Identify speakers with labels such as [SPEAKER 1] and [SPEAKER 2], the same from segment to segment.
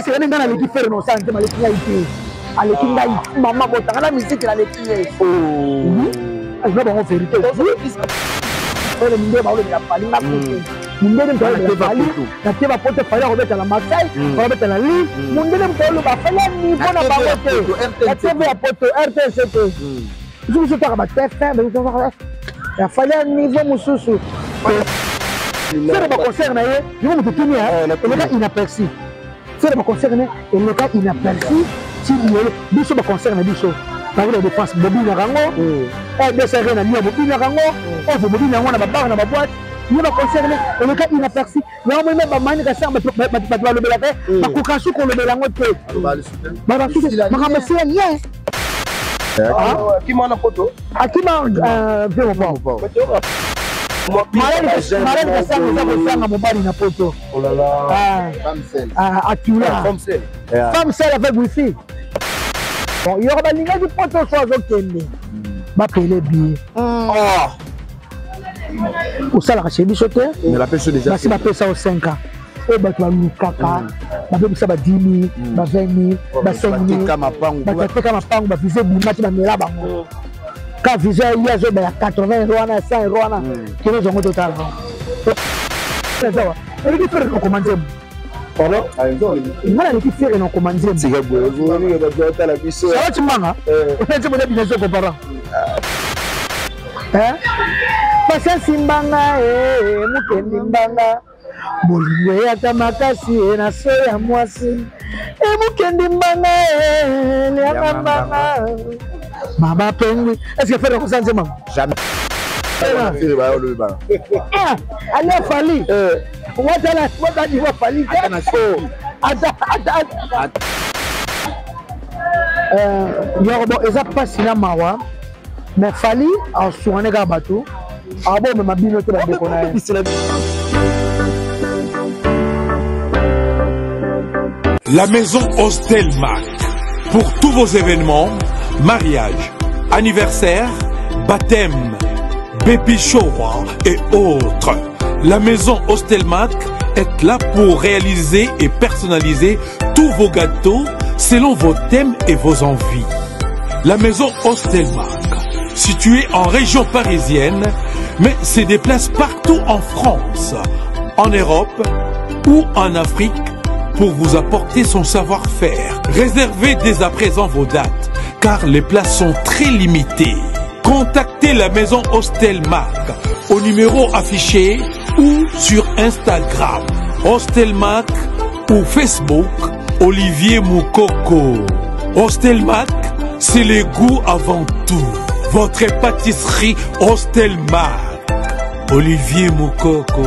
[SPEAKER 1] Est-ce que nga naleki Ferre na osala nzembo? Aleki ngai te, aleki ngai. Mama botanga na misiki, naleki ye. Eza bango vérité. Oyo mindele baolobela Fally, nga kutu mundele moto alobela Fally na te bapoto. Fally akobeta na Marseille, akobeta na Lille. Mundele moto aloba Fally ya niveau na bango te, na TV ya poto, RTC te. Biso biso toka ba TF1 ya Fally ya niveau mosusu. Ferre, baconcert na ye yango moto tuni eleka inaperçu. Ferre, baconcert na ye eleka inaperçu ti lelo. Biso baconcert na biso, Paris La Défense, bobinaka yango, RDC na Lyon bobinaka yango, ovo bobina yango na babar, na baboite. Ye baconcert ne eleka inaperçu. Yango moi bamani kasanga, bato balobelaka ye, bakoka su kolobela yango te. Babasusu makambo esila ye.
[SPEAKER 2] Akima na poto.
[SPEAKER 1] Akima ve mopao. Maladi kasanga eza kozanga mobali na poto. Atula femme seule avec wifi. Bon, yoko balingaki poto so azokende, bapele biye osalaka chez biso te. Basi bapesa yo 5 ans oyo bato balukaka, babebisa ba 10 000, ba 20 000, ba 5 000. Bato bateka mapango, bavisa ebima te, bamela bango ka visa. Ye azoba ya 80 euro wana, ya 100 euro wana, kino zongo totala eleki Ferre okoma nzembo.
[SPEAKER 2] Pardon?
[SPEAKER 1] Nga naleki Ferre na okoma nzembo. Salati mbanga nzembo na bina ezokopara Patience mbanga, mokendi mbanga, bolingo eyaka makasi e na so ya mwasi emukendi mbanga lianga mbanga mama pengwi. Est ce que Ferre akosa nzembo?
[SPEAKER 2] Jamais.
[SPEAKER 1] Ale Fally watala watani wa Fally te, ata ata yoko. Bon, eza mpasi na mawa, mais Fally asungane kaka bato abomema bino te, bandeko na ye.
[SPEAKER 3] La maison Hostel Mac. Pour tous vos événements, mariage, anniversaire, baptême, baby shower et autres. La maison Hostelmac est là pour réaliser et personnaliser tous vos gâteaux selon vos thèmes et vos envies. La maison Hostelmac, située en région parisienne, mais se déplace partout en France, en Europe ou en Afrique pour vous apporter son savoir-faire. Réservez dès à présent vos dates, car les places sont très limitées. Contactez la maison Hostel Mac au numéro affiché ou sur Instagram Hostel Mac ou Facebook Olivier Moukoko. Hostel Mac, c'est le goût avant tout. Votre pâtisserie Hostel Mac. Olivier Moukoko.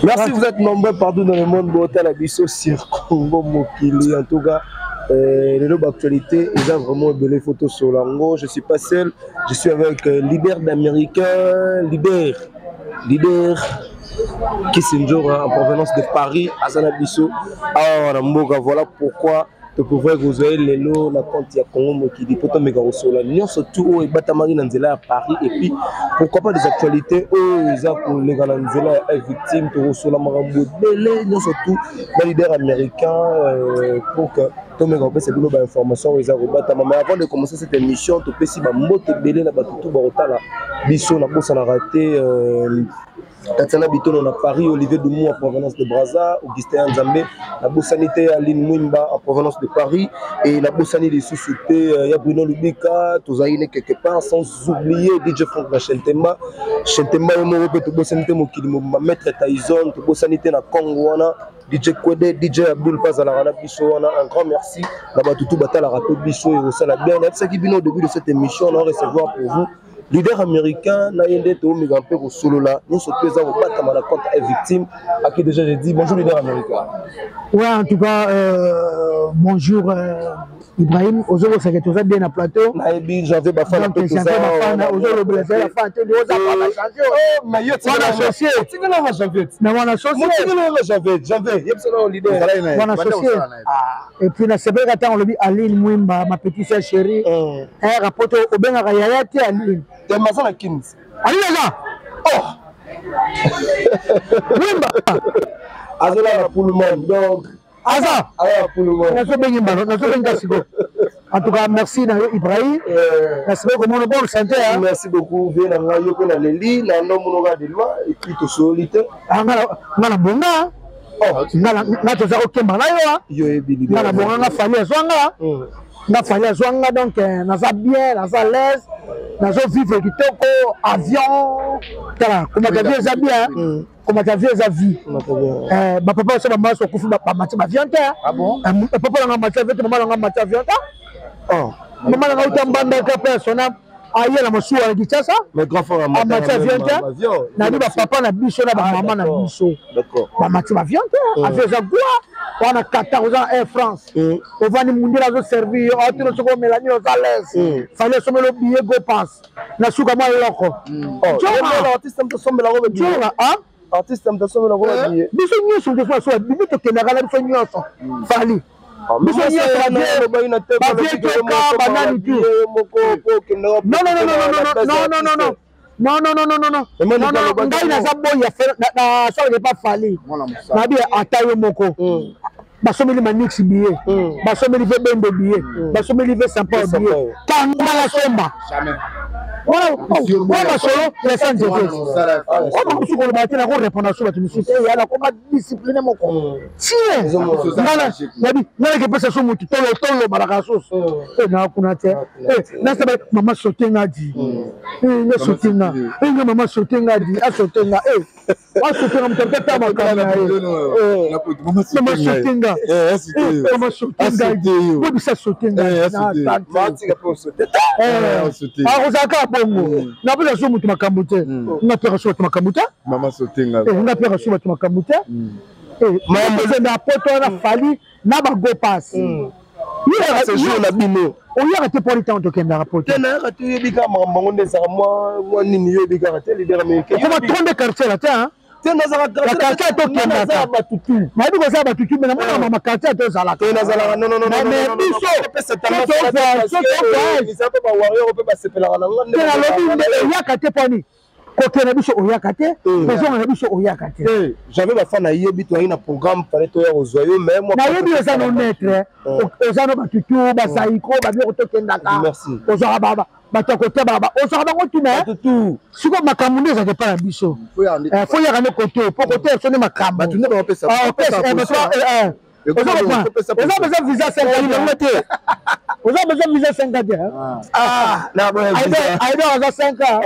[SPEAKER 2] Merci, vous êtes nombreux partout dans le monde. Botala biso sur Congo Mokili. En tout cas, les actualité, ils ont vraiment de photos sur l'ango. Je suis pas seul, je suis avec leader d'Américain, leader, leader Kisindjora en provenance de Paris, aza na biso. Ah, mboka, voilà pourquoi tokovoye kozwa ye lelo na compte ya Congo Mokili mpo tomeka kosola nyonso tu oyo ebatamaki na nzela ya Paris, et puis pourquoi pas des actualités oyo eza koleka na nzela ya victime. Tokosola makambo ebele nyonso tu na leader américain pour que tomeka kopesa bino bainformation oyo eza kobatama. Mais avant de commencer cette émission, topesi bambote ebele na bato tu bakotala biso. Nabosanaka te Tatiana Bitono na Paris, Olivier Doumou en provenance de Brazza, Augustin Nzambe, nabosani te Aline Mwimba en provenance de Paris, et nabosani lisusu te ya Bruno Lubika, tozali ne quelque part, sans oublier DJ Frank na Chentemba, Chentemba yo moko mpe tobosani te mokili mobimba, Maître Tyson, tobosani te na Congo wana, DJ Kwede, DJ Abdul mpe azalaka na biso wana. Un grand merci na bato tu batalaka mpe biso ekosala bien. Nayebisaki bino au début de cette émission, na recevoir pour vous leader américain na ye nde toomeka mpe kosolola nyonso mpe eza kobatama na compte ya victime, à qui déjà j'ai dit bonjour, leader américain.
[SPEAKER 1] Ouais, en tout cas, bonjour Ibrahim, ozokosaka toza bien na plateau.
[SPEAKER 2] Nayebi Janvier Bafana.
[SPEAKER 1] Mpe Janvier Bafana ozolobela ezali Bafana te, oza wana
[SPEAKER 2] Janvier,
[SPEAKER 1] associé
[SPEAKER 2] tikelanga Janvier
[SPEAKER 1] na wana associé.
[SPEAKER 2] Motikelanga Janvier, Janvier yebisana leader.
[SPEAKER 1] Wana associé. Et puis nasepelaka ntango olobi Aline Mwimba, ma petite sœur chérie, ayaka poto, obengaka yaya te Aline.
[SPEAKER 2] Te, maza na Kings.
[SPEAKER 1] Alinaza.
[SPEAKER 2] Oh.
[SPEAKER 1] Wimba.
[SPEAKER 2] Azola na Pullman donc.
[SPEAKER 1] Aza.
[SPEAKER 2] Aza na Pullman.
[SPEAKER 1] Nazobengi mbalo, nazobengi siko. En tout cas, merci na yo Ibrahim. Merci beaucoup mon bon santé.
[SPEAKER 2] Hein. Merci beaucoup vie na ngai yo na leli na ndo monoka de loi et puis to solite.
[SPEAKER 1] Ah ngala ngala bonga.
[SPEAKER 2] Oh,
[SPEAKER 1] ngala nga toza kokemba na yo.
[SPEAKER 2] Yo ebili.
[SPEAKER 1] Ngala bonga nga fali azwanga. Nga fali azwanga donc naza bien, naza l'aise. Nazo vivre kitoko, avion. Tala, komata vie eza bien. Komata vie eza vie. Bapapa oso bamama so okufi bamati bavion te. Papa nanga mati avion te, mama nanga mati avion te. Mama nanga uta Mbandaka mpe sona aye na mosuwa na Kinshasa. Amati avion te. Nayebi bapapa na biso na bamama na biso bamati bavion te. Avion eza gwa wana Qatar, oza na Air France, ovandi mundele azoservir yo, aotino soki omela nini, oza l'aise. Fali osomeli billet go pass na suka mwa eloko. Biso nyonso tosoa bibi tokendaka na biso nyonso Fali biso nyonso bavietoka banani tu. Non, non, non, non, non, non, non, non, non, non, non, non, non, non, non, ngai naza boya nasalaka epa Fali nabi ata yo moko. Basomeli Manix billet, basomeli ve Bendo billet, basomeli ve Saint-Paul billet, kanga nasomba wana masolo ya sa nzete oyo bamosusu koloba te. Nakorépondre so bato mosusu te, ya nakoma discipline moko tie nabi nalaki epesa so motu tolobalaka susu na kuna te. Nasaba mama sote nga di nga sote nga nga mama sote nga di asote nga asote nga moto ata makambo na ye. Mama sote nga, mama sote nga, bobisa sote nga, akozala kaka bongo. Napesa so moto makambo te, nga peka so bato makambo te, nga peka so bato makambo te. Ozenda poto wana Fali na bagopas
[SPEAKER 2] séjour na bino.
[SPEAKER 1] Oyaka te poli ntango tokendaka poto.
[SPEAKER 2] Te, nayaka te. Oyebi kaka makambo yango nde ezalaka mwa nini, yoyebi kaka te, leader américain.
[SPEAKER 1] Okoma trop de quartier la te.
[SPEAKER 2] Te, nazalaka
[SPEAKER 1] quartier tokendaka, nayebi kozala batutu me namonaka mama quartier tozalaka.
[SPEAKER 2] Te, nazalaka, non, non, non.
[SPEAKER 1] Mais biso
[SPEAKER 2] eza mpe bawarrior mpe basepelaka na nga.
[SPEAKER 1] Te, nalobi nde oyaka te poni kokende biso oyaka te, kozonga na biso oyaka te.
[SPEAKER 2] J'avais bafan, nayebi toyaki na programme, fallait toya kozwa yo, mais
[SPEAKER 1] nayebi oza no maître, oza no batutu basaiko babiloko tokendaka, ozwaka bato ya kote, ozwaka bango tuna. Sikoyo makambo nde ezalaka epai na biso, fo yaka nde kote po kote biso nde makambo. Oza besoin visa 5 te, oza besoin visa 5 te. Ayebi aza 5 ans,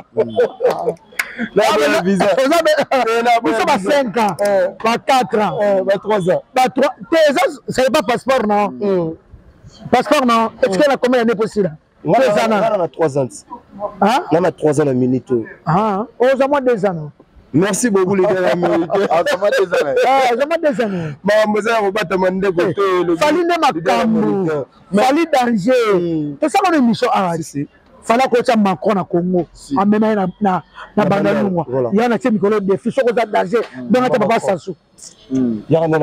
[SPEAKER 1] biso ba 5 ans, ba 4 ans,
[SPEAKER 2] ba 3 ans.
[SPEAKER 1] Ba 3 te, eza c'est pas passeport. Non, passeport non. Est-ce que la combien d'années possible?
[SPEAKER 2] Nga na 3 ans, nga na 3 ans na minute oyo.
[SPEAKER 1] Oza mwa 2 ans.
[SPEAKER 2] Merci beaucoup, leader américain.
[SPEAKER 1] Ozama 2 ans.
[SPEAKER 2] Makambo eza ya kobatama ndeko te.
[SPEAKER 1] Fali nde makambo, Fali danger. Tosala na émission awa, Fali akotya Macron na Congo, amema ye na Bandalungwa, ya na tie mikolo défi. Soki oza danger, benga te papa Sasu. Yaka nde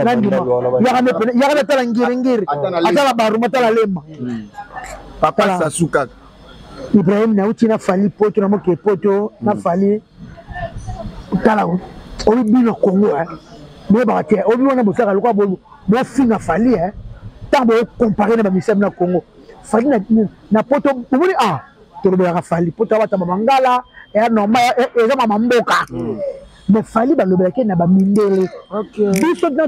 [SPEAKER 1] tala Ngiringiri, ata na Baruma, tala Lemba.
[SPEAKER 4] Papa Sasu kaka.
[SPEAKER 1] Ibrahim, nauti na Fali poto, na moke poto na Fali. Tala, oyo bino Congo boyebaka te, oyo wana bosalaka lokola bofinga Fali ntango bokompare na bamisami na Congo. Fali na poto, bomoni, a tolobelaka Fali poto abatama mangala eya normal, eza mama mboka. Mais Fali balobelaki na bamindele. Biso nga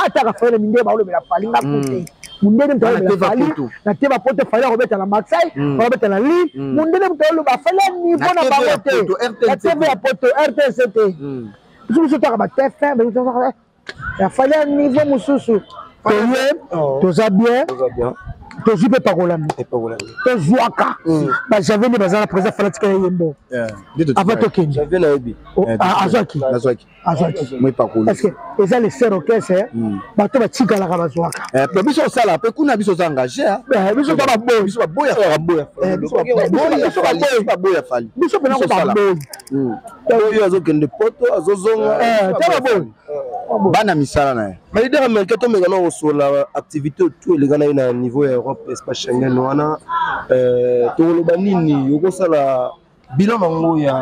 [SPEAKER 1] ataka Fali na mindele, baolobela Fali, nga kute mundele moto alobela Fali na te bapoto. Fali akobeta na Marseille, akobeta na Lille, mundele moto aloba Fali ya niveau na bango te, na TV ya poto, RTC te. Biso taka ba TF1 ya Fali ya niveau mosusu. Toye toza bien, tozwi mpe pakolami, tozwaka bajavier nde baza na président. Fala tika ye yembo avant tokende. Azwaki, azwaki, parce que eza le seul orchestre bato batikalaka bazwaka.
[SPEAKER 4] Biso osala mpe kuna, biso oza engagé.
[SPEAKER 1] Biso to baboyi.
[SPEAKER 4] Biso baboya. Baboya Fali.
[SPEAKER 1] Biso mpena ko baboyi.
[SPEAKER 2] Oyo azokende poto, azozonga.
[SPEAKER 1] Te, baboyi.
[SPEAKER 4] Bana misala na ye.
[SPEAKER 2] Mais leader américain, tomeka na kosola activité tout eleka na ye na niveau ya Europe, espace Schengen wana. Tokoloba nini? Okosala Bilan nango ya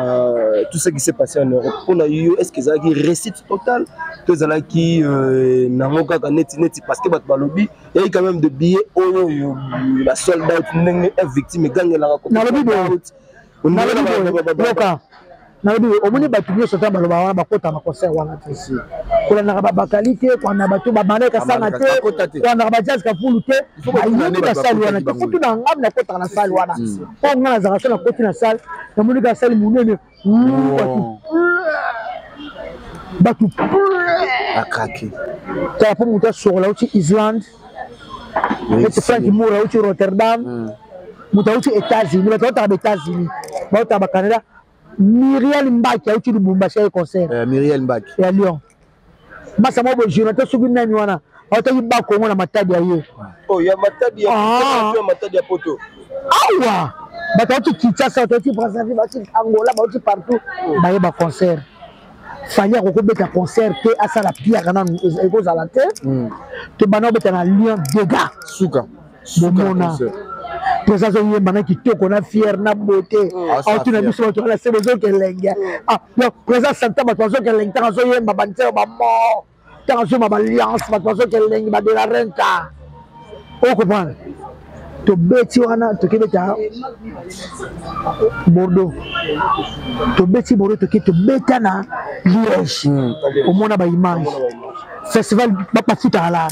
[SPEAKER 2] tout ce qui s'est passé en Europe mpona yo, est ce que ezalaki réussite totale to ezalaki nango kaka neti neti? Parce que bato balobi yaki quand même de billets oyo oyo ba sold out, ndenge F Victime egangelaka.
[SPEAKER 1] Nalobi boye, yoka, nalobi omoni, bato nyonso ata baloba wana bakota na concert wana te, kolandaka babakali te, kolanda bato babanda ekasanga te, kolandaka bajazz kafulu te, bayebi basali wana te. Futu na ngai, nakotaka na sale wana mpo ngai nazalaka so nakoti na sale, namoni kaka sale monene, bato
[SPEAKER 4] akaki.
[SPEAKER 1] Tala, mpo moto asokola auti Islande, neti Frank Moore auti Rotterdam, moto auti États-Unis, bato baotaka ba États-Unis, baotaka ba Canada. Miriel Mbaki auti Lubumbashi, aye concert.
[SPEAKER 4] Miriel Mbaki.
[SPEAKER 1] Ya Lyon. Masa moko boye, Jonathan soki nani wana, autaki Bakongo na Matadi ya ye.
[SPEAKER 2] Oh, ya Matadi ya ya Matadi ya poto.
[SPEAKER 1] Awa bato bauti Kinshasa, bato bauti Brazzaville, bauti Angola, bauti partout, baye ba concert. Fally akokobeta concert te, asala piaka nanu ekozala te. Tobanda kobeta na Lyon, dégâts.
[SPEAKER 4] Suka.
[SPEAKER 1] Bomona président azoyemba na kitoko, na fier, na beauté, aotuna biso bato wana se bozokelenge. Président santa, bato bazokelenge ntango azoyemba banzeo bamort, ntango azoyemba baalliance, bato bazokelenge ba de la renta. Ocomprendre? Tobeti wana, tokebeta Bordeaux, tobeti Bordeaux, toke tobeta na Liège. Omona baimage, festival bafutaka lara.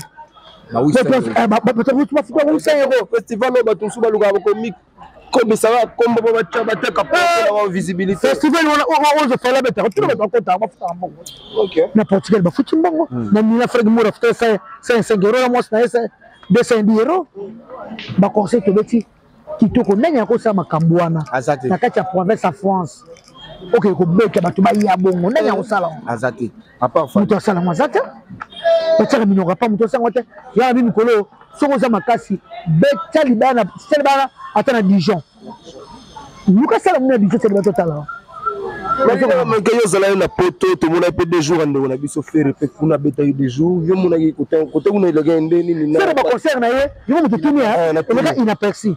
[SPEAKER 1] Bafuta 800 euro.
[SPEAKER 2] Festival oyo bato mosusu balukaka bakomi komisaka kombo po bateka po visibilité.
[SPEAKER 1] Festival wana oyo Fally abetaka, tuna bato bakotaka, bafutaka mbongo. Na Portugal bafuti mbongo, na Milan Frank Moura afuta 5 euro, na mwasi na ye 210 euro. Baconseil tobeti kitoko. Ndenge akosala makambo wana na kati ya province ya France, okeke kobeta bato baya bongo, ndenge akosala?
[SPEAKER 4] Aza te.
[SPEAKER 1] Moto asala yango aza te. Batiaka minoko apa moto asango te. Yaka bi mikolo, soki oza makasi, beta libaya, tia libaya ata na Dijon, luka sala mona Dijon, tia libaya, totala.
[SPEAKER 2] Meke yo ozala ye na poto, tomonaki mpe 2 jours ya ndeko na biso Ferre mpe kuna abetaki 2 jours. Yo monaki kote kuna eleki nde nini?
[SPEAKER 1] Ferre, baconcert na ye, yo moto tuni, eleka inaperçu.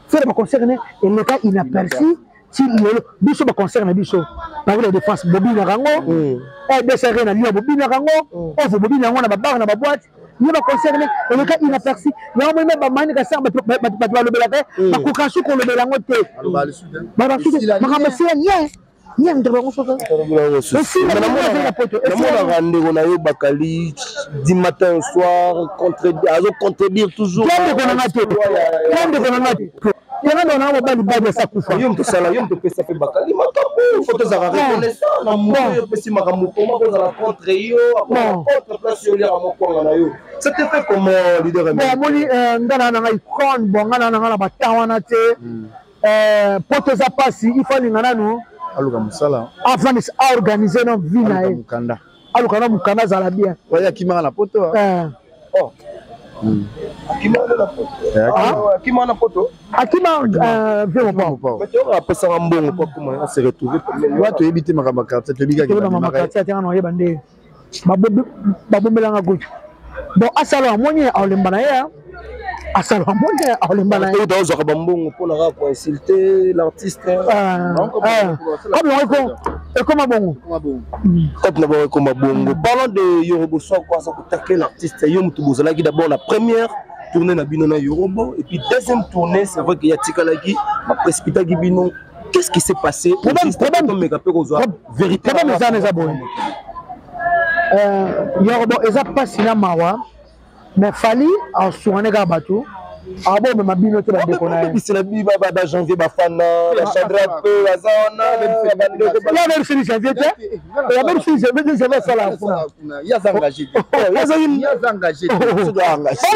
[SPEAKER 1] Ferre, baconcert na ye eleka inaperçu ti lelo. Biso baconcert na biso, Paris La Défense bobinaka yango, rdcr na Lyon bobinaka yango, ovo bobina yango na babar, na baboite. Ye baconcert ne eleka inaperçu. Yango moi me bamani kasaka, bato balobelaka ye, bakoka su kolobela yango te. Makambo esila nye nye moto bango soka.
[SPEAKER 2] Namonaka ndeko na yo Bakali du matin au soir azo contredire toujours.
[SPEAKER 1] Ndeko na nga te, ndeko na nga te, yanga ndeko na nga mobali badi asa kufa.
[SPEAKER 2] Yo moto osala, yo moto opesa mpe Bakali makambo, faut tozalaka reconnaissant na moto oyo opesi makambo. Koma kozala contre yo, contre place yo oliaka mokwanga na yo, ça te fait comment, leader?
[SPEAKER 1] Bon, omoni, nga na nanga icône. Bon, nga na nanga na batan wana te, po toza mpasi, il faut alinga nanu.
[SPEAKER 4] Aluka mosala.
[SPEAKER 1] Afandisa, aorganiser na vie na ye.
[SPEAKER 4] Mokanda.
[SPEAKER 1] Aluka na mokanda, azala bien.
[SPEAKER 4] Oyo akimaka na poto.
[SPEAKER 2] Akima na poto.
[SPEAKER 1] Akima vie mopao.
[SPEAKER 2] Apesaka mbongo po akoma se retrouver.
[SPEAKER 4] Wa toyebi te makambo ya quartier, toyebi kaka.
[SPEAKER 1] Toyeba makambo ya quartier te, nga na oyeba nde babombelanga kutu. Bon, asala amoni aolemba na ye, asala amoni aolemba na ye.
[SPEAKER 2] Ozwaka bambongo mpona kaka koinsulte l'artiste.
[SPEAKER 1] Comme ekoma bongo.
[SPEAKER 2] Comme na bango ekoma bongo. Parlant de Yorobo, Soko aza kotake l'artiste. Yo moto bozalaki d'abord la première tournée na bino na Yorobo, et puis deuxième tournée, c'est vrai que ya tikalaki, baprécipitaki bino. Qu'est-ce qui s'est passé?
[SPEAKER 1] Problème
[SPEAKER 2] tomeka mpe kozwa vérité.
[SPEAKER 1] Problème eza na eza boye, Yorobo eza mpasi na mawa, mais Fally asungane kaka bato abomema bino te, bandeko na ye.
[SPEAKER 2] Bisela bajanvier, bafana bashadra mpe baza wana.
[SPEAKER 1] Yabebiseli janvier te, yabebiseli janvier, asala kuna.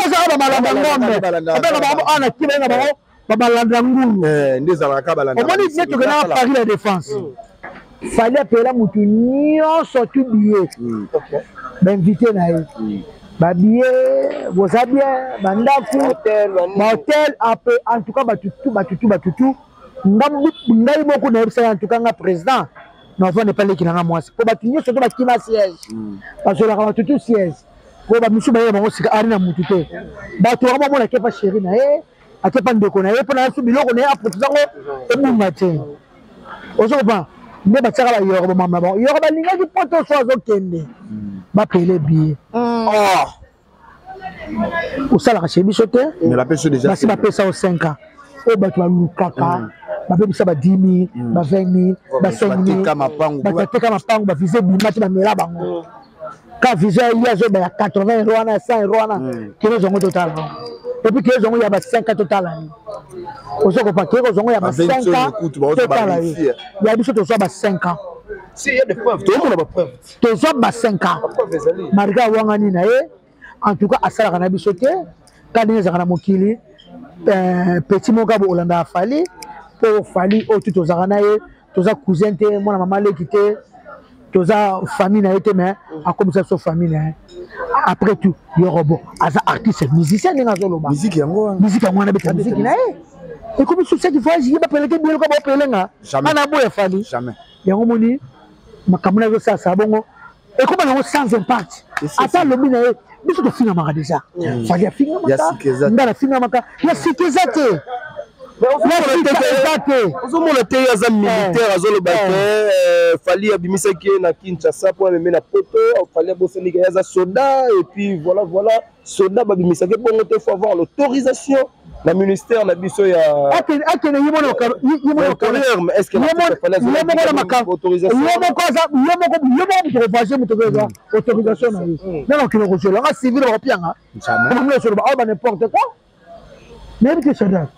[SPEAKER 1] Ozaka bamalanda ngombe, obenga bango ana ki, benga bango babalanda ngulu.
[SPEAKER 4] Nde ezalaka balanda.
[SPEAKER 1] Omoni, nde tokendaka Paris La Défense, Fally apela motu nyonso tu billet, bainvité na ye babillet, boza bien, bandako, bahotel ape. En tout cas batutu batutu batutu, ngai moko nayebisaki, en tout cas nga président navanda epa leki nanga mwasi, mpo bato nyonso to bakima siège, bazolaka batutu siège, po bamisu bayeba bango sika ari na mutu te. Bato yango bamona akepa chéri na ye, akepa ndeko na ye, mpo na yesu biloko na ye aprofite yango ebunga te. Ozo comprendre? Nde batiaka bayoro bamama bango yoro balingaki poto so azokende bapele biye. Oh, osalaka chez biso te, basi bapesa yo 5 ans oyo bato balukaka, babebisa ba 10 000, ba 20 000, ba 5 000. Bato bateka mapango, bavisa ebima te, bamela bango ka visa ye azoba ya 80 euro wana, ya 100 euro wana. Kende ozwango, totala. Et puis kende ozwango ya ba 5 ans, totala ye. Ozokopa kende kozwango ya ba 5 ans, totala ye. Ya biso tozwa ba 5 ans.
[SPEAKER 2] Si, il y a des preuves. Tout ba preuve.
[SPEAKER 1] Tozwa ba 5 ans. Marika awangani na ye. En tout cas, asalaka na biso te. Ka ndenge ezalaka na mokili, petit moko bo olandaka Fally, mpo Fally oyo tu tozalaka na ye, toza cousin te, mwana mama leki te, toza famille na ye te, mais akomisa biso famille na ye. Après tout, Yorobo aza artiste musicien, ndenge azoloba.
[SPEAKER 4] Musique yango wana.
[SPEAKER 1] Musique yango wana, beta musique na ye, ekomi succès ki voyage ye bapeleke biyeluka baopelenga ana boya Fally.
[SPEAKER 4] Jamais.
[SPEAKER 1] Yango moni makambo na ezosalasa bongo, ekoma nango sans impact. Ata alobi na ye, biso tofingamaka déjà. Fally afingamaka, nga nafingamaka. Ya sika eza te, eza te.
[SPEAKER 2] Ozomona te, ye aza militaire, azoloba ke Fally abimisaki ye na Kinshasa mpo ameme na Poto. Fally abosaniki ye aza soda. Et puis voilà, voilà, soda babimisaki bongo te, faut avoir l'autorisation na ministère na biso ya
[SPEAKER 1] Akende ye moko.
[SPEAKER 2] Est-ce que
[SPEAKER 1] autorisation ye moko aza, ye moko, ye moko moto kovoyage, moto kozwa autorisation na ye nano okende kozwela nga civil bakopianga soloba awa ba n'importe quoi. Nayebi te, Shadrack,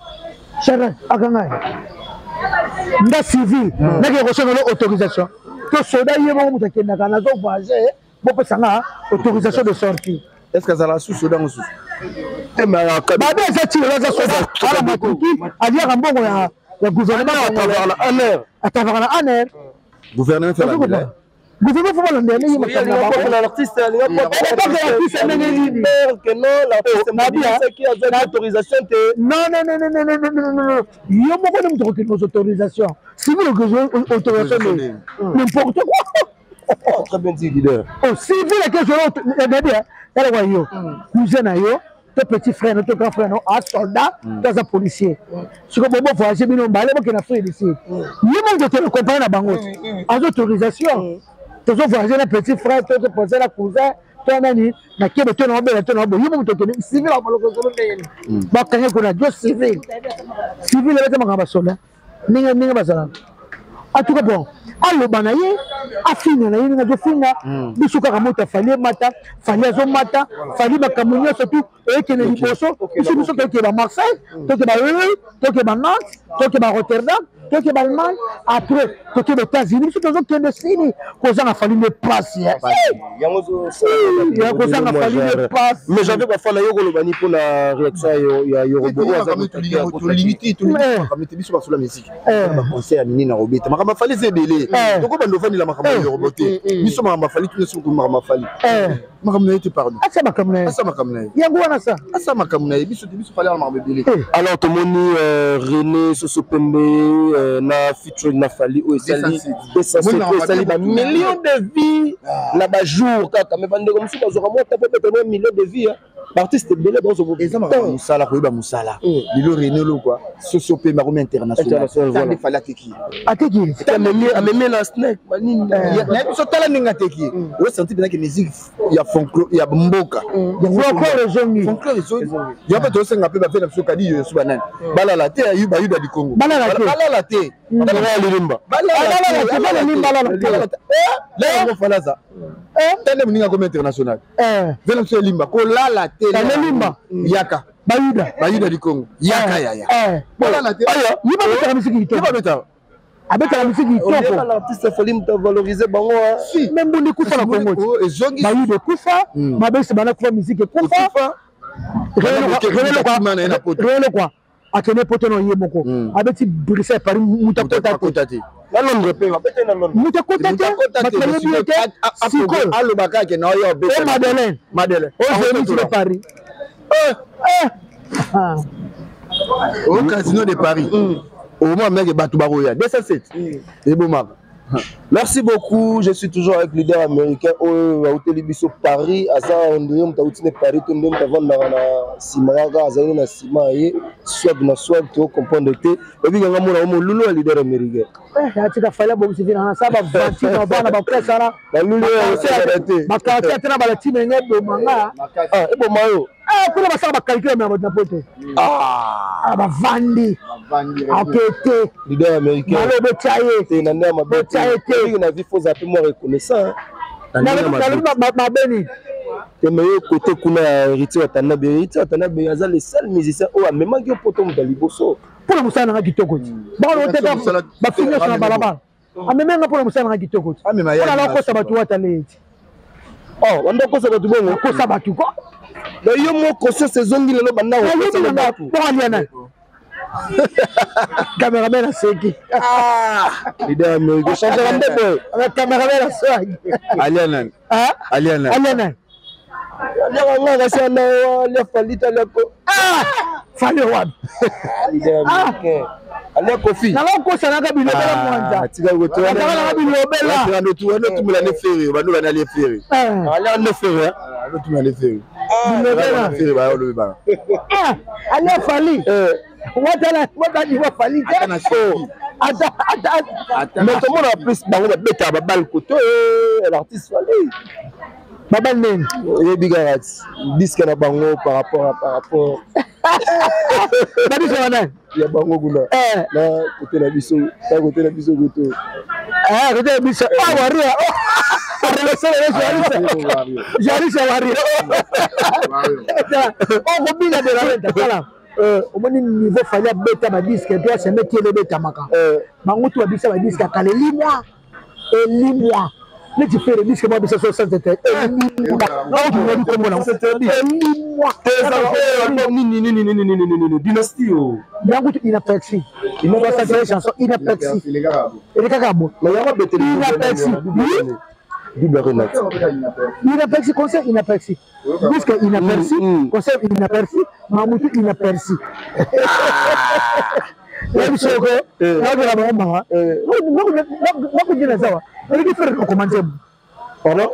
[SPEAKER 1] Shadrack akanga ye nga civil, nakende kosengela autorisation to soda ye moko moto akendaka, nazo voyage, bopesa nga autorisation de sortie.
[SPEAKER 4] Est ce que azala susu soda mosusu?
[SPEAKER 1] Babe eza tilo, aza soda ala matricule, aliaka mbongo ya gouvernement, atavaka na ANR.
[SPEAKER 4] Gouvernement.
[SPEAKER 1] Gouvernement faut balandela ndenge makambo na bango.
[SPEAKER 2] L'artiste
[SPEAKER 1] artiste ndenge nini?
[SPEAKER 2] Que non, l'artiste autorisation te.
[SPEAKER 1] Non, non, non, non, non, non, non, non, yo moko nde moto okokende kozwa autorisation civil, okozwa autorisation de n'importe quoi.
[SPEAKER 2] Oh, très bien dit, leader.
[SPEAKER 1] Oh, civil akezwa nayebi yalakwa yo cousin na yo to petit frère no to grand frère no a soldat to aza policier. Sikoyo bobo voyage bino mbale, bokende Afrique du Sud, ye moko tokende compagnie na bango te, aza autorisation. Tozo voyage na petit frère to toposer na cousin to nani na kebe to na obela to na obo, ye moko tokende civil akolokosolo ndenge nini bakange kuna jo civil. Civil ebete makambo basoda ndenge ndenge bazalaka. En tout cas, bon, aloba na ye, afinga na ye ndenge azofinga biso kaka moto aFally emata, Fally azomata, Fally makambo nyonso tu ekende liboso. Biso toke ba Marseille, toke ba Lille, toke ba Nantes, toke ba Rotterdam, toke ba Allemagne, après toke ba États-Unis. Biso tozokende sini kozanga Fally nde pasi, kozanga Fally nde pasi.
[SPEAKER 2] Mais j'avais bafana yo koloba ni mpona réaction ya Yorobo.
[SPEAKER 4] Tolingi te, tolingi makambo te. Biso basola musique, baconcert ya minene na kobeta makambo aFally eza ebele. Tokobanda ofandela makambo ya Yorobo te. Biso makambo aFally, tuna soki makambo aFally, makambo na ye te, pardon.
[SPEAKER 1] Asa makambo na ye.
[SPEAKER 4] Asa makambo na ye.
[SPEAKER 1] Yango wana sa.
[SPEAKER 4] Asa makambo na ye. Biso te, biso Fally ala makambo ebele.
[SPEAKER 2] Alors tomoni René Soso Pembe na featuring na Fally oyo esali esali bamillion de vues na bajour kaka. Mais bandeko mosusu bazwaka mwa tapo beta mwa million de vues, baartiste ebele.
[SPEAKER 4] Eza makambo mosala, koyeba mosala. Lelo René Lokwa Soso Pembe akomi international. Tande Fally ateki.
[SPEAKER 1] Ateki.
[SPEAKER 2] Amemi na snake banini.
[SPEAKER 4] Nayebi biso, tala ndenge ateki, osanti mpenzaki musique ya folklore ya mboka.
[SPEAKER 1] Folklore ezongi.
[SPEAKER 4] Folklore ezongi. Yango mpe tosenga mpe bafe na biso kadi yoyo so banani balala te, bayuda du Congo.
[SPEAKER 1] Balala te.
[SPEAKER 4] Balala te.
[SPEAKER 2] Lilimba.
[SPEAKER 1] Balala te.
[SPEAKER 4] Yango falaza tande moninga akomi international ve na biso elimba kolala te.
[SPEAKER 1] Elimba.
[SPEAKER 4] Yaka.
[SPEAKER 1] Bayuda.
[SPEAKER 4] Bayuda du Congo, yaka yaya, bolala te.
[SPEAKER 1] Ye babetaka misiki kitoko.
[SPEAKER 4] Babetaka.
[SPEAKER 1] Abetaka misiki kitoko.
[SPEAKER 2] L'artiste Fally moto avaloriser bango.
[SPEAKER 4] Si.
[SPEAKER 1] Mais mbunda ekufa na Kongo.
[SPEAKER 4] Ezongi.
[SPEAKER 1] Bayuda ekufa, mabesi bana kufa, misiki ekufa. René Lokwa akende Poto na ye moko, abeti Bruxelles, Paris, moto akota te.
[SPEAKER 4] Te.
[SPEAKER 2] Na Londres mpe babete na Londres.
[SPEAKER 1] Moto akota te, bato bayebi ye te. Sikoyo
[SPEAKER 4] alobaka ake na oyo.
[SPEAKER 1] O Madeleine.
[SPEAKER 4] Madeleine.
[SPEAKER 1] O Zénith de Paris.
[SPEAKER 4] Au Casino de Paris, au moins meke bato bakoya 207 ebomaka.
[SPEAKER 2] Merci beaucoup. Je suis toujours avec leader américain oyo auteli biso Paris. Aza ondire moto auti ne Paris to nde moto avandaka na nsima yaka azali na nsima ye swag na swag to comprendre te. Oyebi kanga mona o molulu ya leader américain.
[SPEAKER 1] Atika Fally abongisi vi nanga sa bavanti na bana bapresse wana.
[SPEAKER 2] Balulu oyo te.
[SPEAKER 1] Bakartier ate na balatime ndenge eboma nga.
[SPEAKER 2] Eboma yo.
[SPEAKER 1] Kuna basala bacalcule ya bato na poto. Bavandi. Akete.
[SPEAKER 2] Leader américain.
[SPEAKER 1] Malo botya ye.
[SPEAKER 2] Te na ndenge mabe.
[SPEAKER 1] Botya ye te.
[SPEAKER 2] Na vie faut zape moi reconnaissant.
[SPEAKER 1] Nalobi mabe nini?
[SPEAKER 2] Te mais yo côté kuna ya Héritier Watanabe, Héritier Watanabe aza le seul musicien oyo amemaki yo poto moto ya liboso.
[SPEAKER 1] Mpona mosala nanga kitoko ti. Bango oteka bafilme nyonso na balabala. Amemi nga mpona mosala nanga kitoko ti. Mpona alakosa bato watale ti.
[SPEAKER 2] Oh, banda okosa bato bongo?
[SPEAKER 1] Okosa bato ko.
[SPEAKER 2] Mais yo mo conscience ezongi lelo banda okosa bato.
[SPEAKER 1] Bongo alia nani? Cameraman aseki.
[SPEAKER 2] Leader américain, changera nde boye.
[SPEAKER 1] Cameraman aseki.
[SPEAKER 4] Alia nani? Alia nani?
[SPEAKER 1] Alia nani?
[SPEAKER 2] Aliaka nga kasi ana alia Fally te alia ko.
[SPEAKER 1] Fally wapi?
[SPEAKER 2] Leader américain. Alia Kofi.
[SPEAKER 1] Nalokosanaka bilobela mwanza.
[SPEAKER 4] Tika
[SPEAKER 1] kotoanaka bilobela.
[SPEAKER 4] Bando tumela ne Ferre, bando bana alie Ferre. Alia ne Ferre, bando tumela ne Ferre.
[SPEAKER 1] Bilobela.
[SPEAKER 4] Ferre ba olobi bana.
[SPEAKER 1] Alia Fally. Watala watali wa Fally te. Ata ata.
[SPEAKER 2] Mais tomona plus bango babetaka babale koto l'artiste Fally.
[SPEAKER 1] Babale nini?
[SPEAKER 2] Oyebi kaka disque na bango par rapport.
[SPEAKER 1] Babisaka nani?
[SPEAKER 2] Ya bango kuna. Na côté na biso, na côté na biso koto.
[SPEAKER 1] Côté na biso. Ah waria. Jarisa waria. Oh kobina de la renta tala. Omoni niveau Fally abeta ba disque to aseme ti elebetamaka. Bango tu babisa ba disque akala elimwa. Elimwa. Neti Ferre disque mwa bisa 61 elimwa. Elimwa.
[SPEAKER 2] Nini nini nini nini nini dynastie o.
[SPEAKER 1] Yango tu inaperçu. 61 chanson inaperçu. Elekaka bo.
[SPEAKER 2] Mais yango beteli
[SPEAKER 1] inaperçu.
[SPEAKER 2] Double Renate.
[SPEAKER 1] Inaperçu concert inaperçu. Disque inaperçu, concert inaperçu, Mamutu inaperçu. Yebi soko, nabela bango mawa. Nakondina zawa. Eleki Ferre na okoma nzembo.
[SPEAKER 2] Pardon?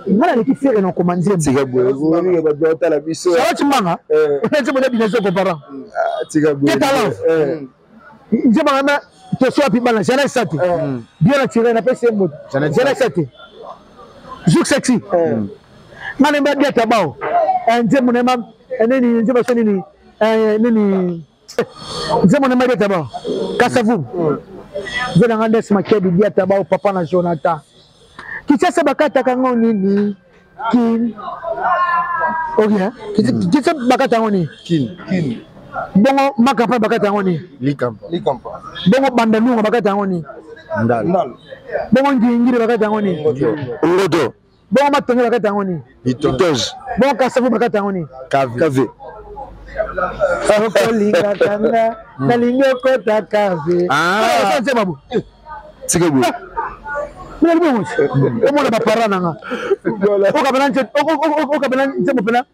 [SPEAKER 1] Nga naleki Ferre na okoma nzembo.
[SPEAKER 2] Tika boye, olingi bato baotala biso.
[SPEAKER 1] Sawa Tshimanga? Nzembo nde bina zoko parent.
[SPEAKER 2] Tika boye.
[SPEAKER 1] Te talent. Nzembo ngana toso api bana Jeannette Sate. Bien naturel na pesi mbote. Jeannette Sate. Zouk sexy. Nga nemba diata bao. Nzembo nemba nini nzembo so nini nini nzembo nemba diata bao. Kasavu. Nzembo nga ndes makebi diata bao papa na Jonathan. Kinshasa bakataka ngo nini? Kin. Ok. Kinshasa bakata ngo nini?
[SPEAKER 4] Kin.
[SPEAKER 2] Kin.
[SPEAKER 1] Bongo Makampa bakata ngo nini?
[SPEAKER 4] Likampa.
[SPEAKER 2] Likampa.
[SPEAKER 1] Bongo Bandalunga bakata ngo nini?
[SPEAKER 4] Ndal.
[SPEAKER 1] Bongo Ngingiri bakata ngo nini?
[SPEAKER 4] Ngoto.
[SPEAKER 1] Bongo Matonge bakata ngo nini?
[SPEAKER 4] Litoge.
[SPEAKER 1] Bongo Kasavu bakata ngo nini?
[SPEAKER 4] Kave.
[SPEAKER 1] Okolinga kanga nalingi okota kave. Nzembo.
[SPEAKER 4] Tika boye.
[SPEAKER 1] Mina libongo. Omona ba parents nanga. Okabela nzembo pena.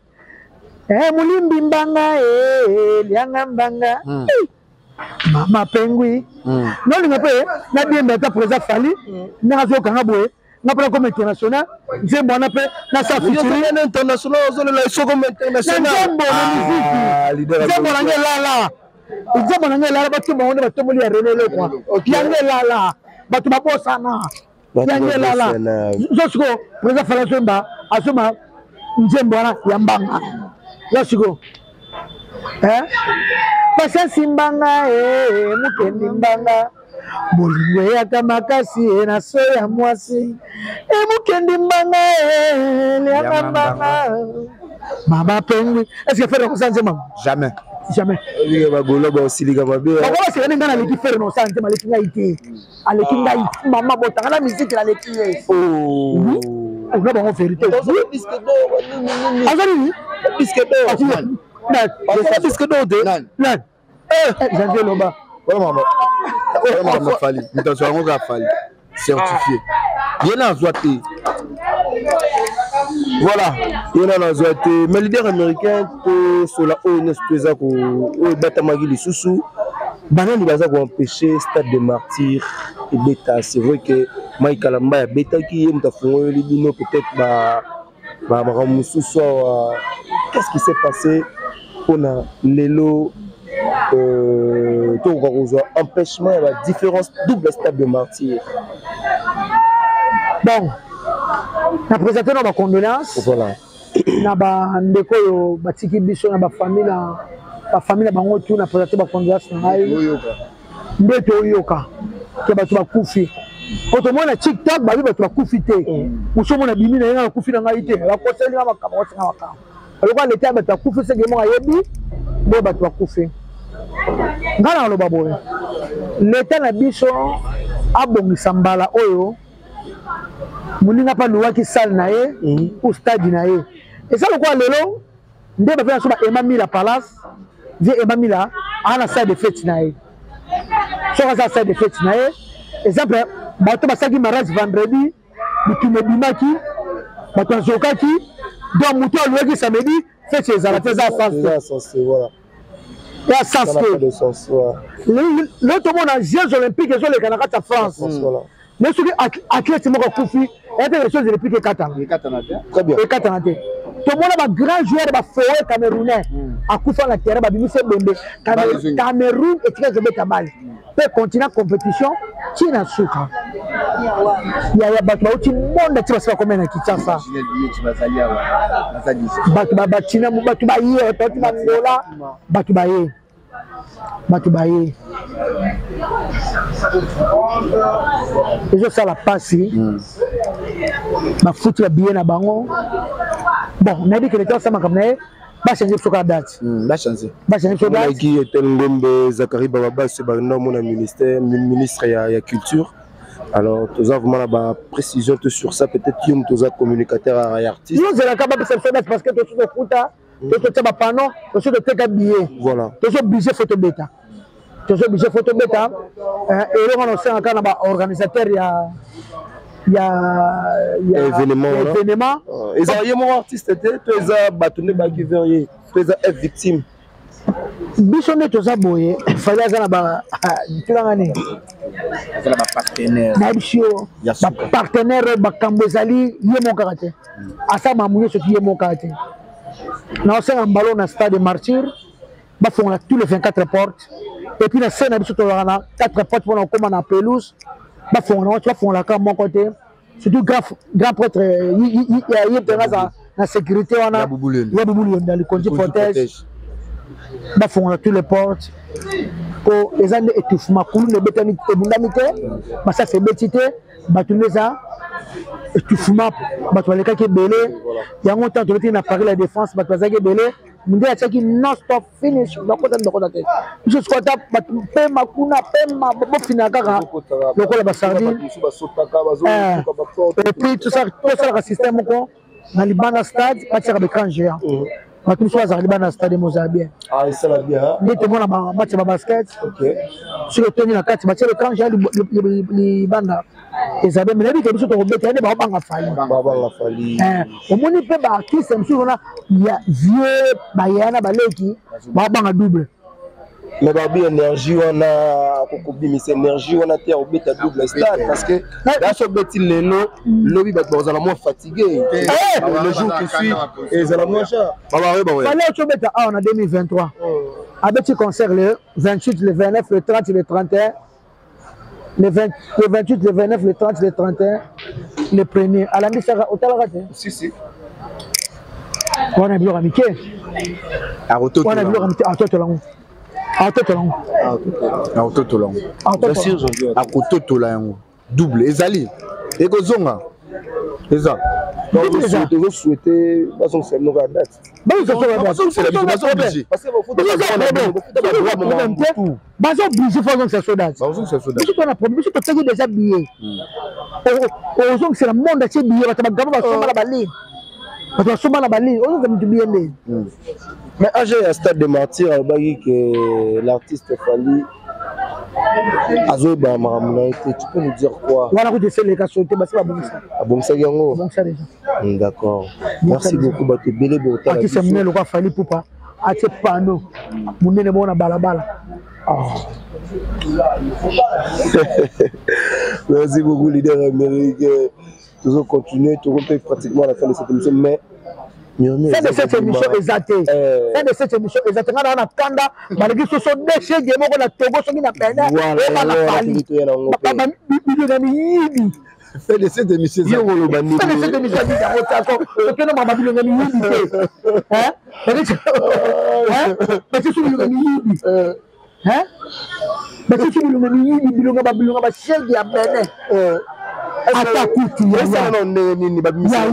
[SPEAKER 1] Mulimbi mbanga lianga mbanga. Mama pengwi. Nolinga pe na diembe ata président Fally ndenge azokanga boye. Nga mpona comme international nzembo wana mpe na sa
[SPEAKER 2] featuring international ozolela eso comme international.
[SPEAKER 1] Na nzembo na miziki. Nzembo nanga elala. Nzembo nanga elala bato bango nde batomboli ya René Lokwa. Yango elala. Bato babosana. Yango elala. Zo siko président Fally azomba azomba nzembo wana ya mbanga. Zo siko. Patience mbanga mukendi mbanga. Bolingo eyaka makasi na so ya mwasi. Mukendi mbanga lianga mbanga. Mama pengwi. Est-ce que Ferre kosala nzembo?
[SPEAKER 4] Jamais.
[SPEAKER 1] Jamais.
[SPEAKER 2] Olinga bagolo baosilika mabe.
[SPEAKER 1] Bango basekani nga naleki Ferre na osala nzembo aleki ngai te. Aleki ngai mama botanga na musique naleki ye. Ona bango vérité. Aza nini?
[SPEAKER 2] Disque d'or. Disque d'or te.
[SPEAKER 1] Nani? Janvier Loba.
[SPEAKER 4] Voilà maman. Voilà maman Fally. Mutanso yango ka Fally. Certifié. Ye na azwa te.
[SPEAKER 2] Voilà, ye na azwa te. Mais leader américain to sola oyo nyonso to eza ko oyo ebatamaki lisusu banani baza koempêcher stade de martyr. Ebeta, c'est vrai que Mike Kalamba abetaki, ye moto afungoleli bino peut-être ba makambo mosusu awa. Qu'est-ce qui s'est passé mpona lelo tokoka kozwa empêchement ya badifférence double stade de martyr?
[SPEAKER 1] Bon, na présente na bacondoléance
[SPEAKER 2] voilà
[SPEAKER 1] na bandeko oyo batiki biso, na bafamille, na bafamille na bango tu. Na présente bacondoléance na ngai nde toyoka ke bato bakufi. Po tomona TikTok babi bato bakufi te, mosu omona bimi na ye, nga nakufi na ngai te, bakoseli nga makambo, bakosenga makambo lokola leta ya bato bakufi. Seke moko ayebi nde bato bakufi. Ngai na kaloba boye, leta na biso abongisa mbala oyo moninga mpe aluwaki salle na ye ou stade na ye. Eza lokola lelo nde bape na so ba Ema Mila Palace, vie Ema Mila aa na salle de fête na ye. Soki aza salle de fête na ye, exemple, bato basalaki mariage vendredi, bitumba ebimaki, bato azokaki. Donc moto aluwaki samedi, fête ezala te, eza sens te, ya sens te. Lelo tomona Jeux olympique ezoleka na kati ya France, mais soki athlète moko akufi, ete les Jeux olympique ekatana, ekatana te. Tomona bagrand joueur bafoe camerounais akufa na terrain, babimisi ebembe, Cameroun etikaki kobeta bale mpe continent compétition ntina suka. Yaya, bato bauti monde ti basi bakomea na Kinshasa, bato batina, bato baye, bauti Bangola, bato baye, bato baye, ezosala mpasi. Bafuti babillet na bango. Bon, nayebi ke leta asala makambo na ye, bachange biso kaka date.
[SPEAKER 4] Bachange.
[SPEAKER 1] Bachange biso date.
[SPEAKER 2] Ki Etel Ngombe, Zakari Bababase, banda omona ministère, ministre ya culture. Alors toza vraiment na baprécision te sur ça. Peut-être yo moto oza communicateur ya artiste.
[SPEAKER 1] Yozelaka bapesa biso date, parce que tosi tofuta, tototia bapano, tosi toteka billet.
[SPEAKER 2] Voilà.
[SPEAKER 1] Tozoblige, faut tobeta, tozoblige, faut tobeta. Eloko wana osengaka na baorganisateur ya
[SPEAKER 2] événement.
[SPEAKER 1] Événement.
[SPEAKER 2] Eza ye moko artiste te, to eza bato nde baki vers ye, to eza F victime?
[SPEAKER 1] Biso nde toza boye. Fally aza na ba tulanga nini?
[SPEAKER 4] Aza na bapartenaire.
[SPEAKER 1] Nayebi yo, bapartenaire, bakambo ezali ye moko kaka te, asala makambo nyonso ti ye moko kaka te. Naosenga mbalo na stade de martyr bafongola tous les 24 portes, et puis na se na biso tozalaka na 4 portes mpona kokóma na pelouse. Bafongola ngo, bafongola moko te, surtout grand prêtre ye mpenza aza na sécurité wana ya Bubulu Yonda Likonzi protège. Bafongola tous les portes, po eza nde étouffement. Kuluna ebetami, ebundami te, masasi ebeti te, bato nde eza étouffement. Bato balekaki ebele. Yango ntango tobetaki na Paris la Défense, bato bazalaki ebele, nde atiaki non stop finish, bakota bakota te. Biso sikoyo ata bato pema kuna, pema bofina kaka lokola basardine. Et puis tosalaka système moko na libanda stade, batiaka baécran géant, bato mosusu bazalaka libanda stade, mozala bien. Nde tomona match ya babasket, soki otondi na kati, batia l'écran géant libanda, eza bien. Mais nayebi ke biso tokobeta, nde baobanga Fally. Omoni mpe baartiste mosusu wana ya vieux, baya na baleki, baobanga double.
[SPEAKER 2] Mais babi énergie wana, akokobimisa énergie wana te ya kobeta double stade, parce que daso obeti lelo, lobi bato bakozala mwa fatigué, le jour qui suit ezala mwa cher.
[SPEAKER 1] Fally oti obeta awa na 2023, abeti concert le 28, le 29, le 30, le 31, le 20, le 28, le 29, le 30, le 31, le premier. Alandisaka, otalaka te?
[SPEAKER 4] Si, si.
[SPEAKER 1] Wana biloko ya mike, wana biloko ya mike. Atotola yango, atotola yango.
[SPEAKER 4] Akototola yango, akototola yango. Double ezali, ekozonga, eza.
[SPEAKER 2] Tozosouhaite bazongisa bino kaka date.
[SPEAKER 1] Baza obligé, faut azongisa so date. Biso tona problème, biso toteki déjà billet, ozongisela monde atie billet, bato bagabo basomba na baline, bato basomba na baline, ozongisa mutu billet nde.
[SPEAKER 2] Mais AG ya stade de martyr alobaki ke l'artiste Fally azoyeba makambo na ye te. Tu peux nous dire quoi?
[SPEAKER 1] Wana kutu eseleka so te, basi babongisa.
[SPEAKER 2] Abongisaki yango.
[SPEAKER 1] Babongisa déjà.
[SPEAKER 2] D'accord, merci beaucoup. Bato ebele botala.
[SPEAKER 1] Artiste monene lokola Fally Ipupa atie panneau monene moko na balabala.
[SPEAKER 2] Merci beaucoup, leader américain. Toujours continuer, toujours pratiquement à la fin de cette émission, mais
[SPEAKER 1] fin de cette émission eza te. Fin de cette émission eza te. Nga na kanda baleki soso deshege moko na Togo, soki na Benin, oyeba na Fally bilonga miyibi.
[SPEAKER 4] Fin de cette émission.
[SPEAKER 2] Yo koloba nini?
[SPEAKER 1] Fin de cette émission eza yango te. Ako tokende mama bilonga miyibi te. Basusu bilonga miyibi, basusu bilonga miyibi, bilonga babilonga bashege ya Benin, ata kutu.
[SPEAKER 2] Yaya, ndenge nini babimisa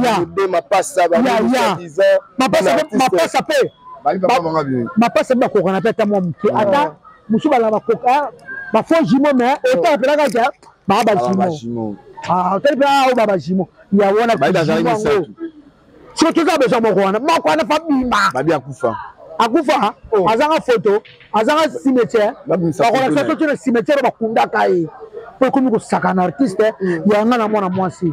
[SPEAKER 2] mapasa?
[SPEAKER 1] Mapasa mpe, mapasa mpe bakokana mpe, ata mwa moke, ata mosusu bala bakoka bafaux jumeau, mais otala mpelaka te baa bajumeau, otali mpe oyo baa bajumeau ya wana yango. Soki toza besoin moko wana, moko wana fa bima.
[SPEAKER 4] Babi akufa.
[SPEAKER 1] Akufa, azanga photo, azanga cimetière, bakolakisa soki na cimetière bakundaka ye, po ekomi kosaka na artiste yanga na mwana mwasi.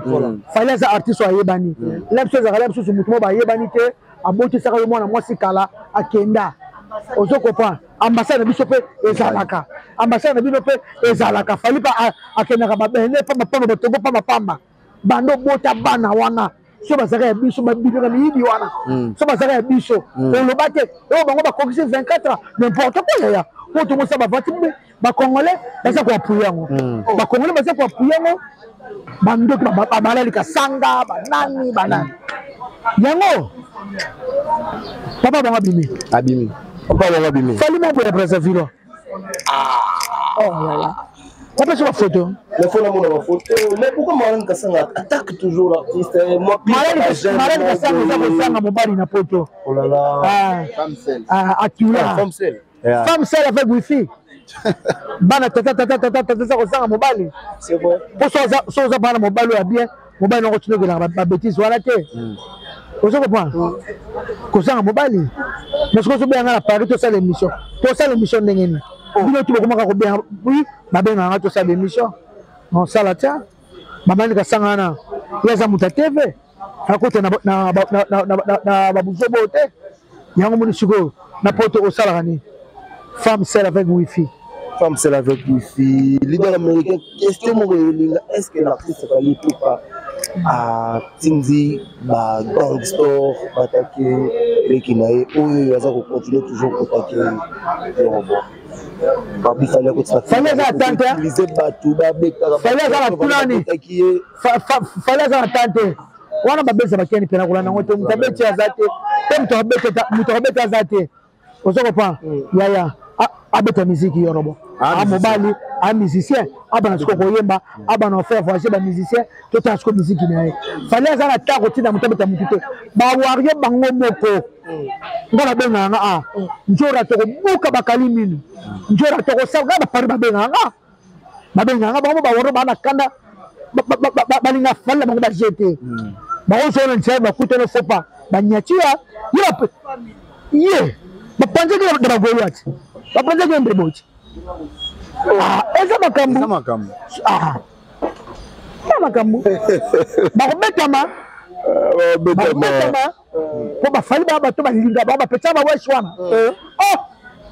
[SPEAKER 1] Fally aza artiste oyo ayebani la biso, ezalaka la biso motu mo bayebani te, abotisaka yo mwana mwasi kala, akenda. Ozo comprendre? Ambassade na biso mpe ezalaka, ambassade na bino mpe ezalaka. Fally mpe akendaka babene pambapamba, batongo pambapamba. Bando bota bana wana, so bazalaka ya biso, babimaka miyibi wana, so bazalaka ya biso, oloba te oyo bango bakokisi 24 ans, n'importe quoi. Yaya, po tomosa bavati, bacongolais baza koappuyer yango, bacongolais baza koappuyer yango. Bandoki balalika sanga banani banani yango. Papa bango abimi.
[SPEAKER 4] Abimi, papa bango abimi.
[SPEAKER 1] Fally moko ya Brazzaville. Oh yaya, wapesi bafoto.
[SPEAKER 2] Mais faut namona bafoto. Mais pourquoi Marlène Kasanga attaque toujours l'artiste? Moi,
[SPEAKER 1] Marlène Kasanga eza kosanga mobali na poto.
[SPEAKER 2] Oh là là.
[SPEAKER 1] Atula
[SPEAKER 2] femme seule.
[SPEAKER 1] Femme seule avec wifi, bana tata tata tata tata, eza kosanga mobali.
[SPEAKER 2] C'est vrai.
[SPEAKER 1] Po so oza bana mobali oyo ya bien, mobali noko tinokelaka babêtises wana te. Ozo comprendre? Kozanga mobali, mais soki ozobenga na Paris, tosala émission, tosala émission ndenge nini? Bino tu bokomaka kobenga, oui, babengaka nga, tosala émission, osala tia bamani kasanga wana. Ye aza moto ya TV, akota na babuzobo oyo te. Yango moni sikoyo na poto osalaka nini? Femme seule avec wifi.
[SPEAKER 2] Femme seule avec wifi. Leader américain, question moko elinga: est ce que l'artiste Fally Ipupa atindi bagangster batake leki na ye oyo aza kocontinue toujours kotake Yorobo? Babi Fally akotika.
[SPEAKER 1] Fally aza na tante.
[SPEAKER 2] Bato babetaka.
[SPEAKER 1] Fally aza na kunani, Fally aza na tante wana, babesa bakeni mpena kolanda yango te. Moto abeti aza te, te moto akobeta aza te. Ozo comprendre? Yaya, abeta miziki Yorobo, a mobali, a musicien, abana siko koyemba, abana ofaire voyager bamusicien, totala siko miziki na ye. Fally aza na ta kotinda moto abeta motu te. Bawario bango moko nga babengaka nga a nzora, tokobuka bakali minu nzora, tokosala nga bapari. Babengaka nga, babengaka nga bango bawario baa na kanda, balinga Fally na bango baje te. Bakozona nzela, bakutana fopa banyati ya ye, ye bapanzaki na bagolo ati bapanzaki mbebo ti. Eza makambo, eza makambo, bakobetama, bakobetama, mpo bafali baa bato balinga bango, bapetisa baweshi wana, oh,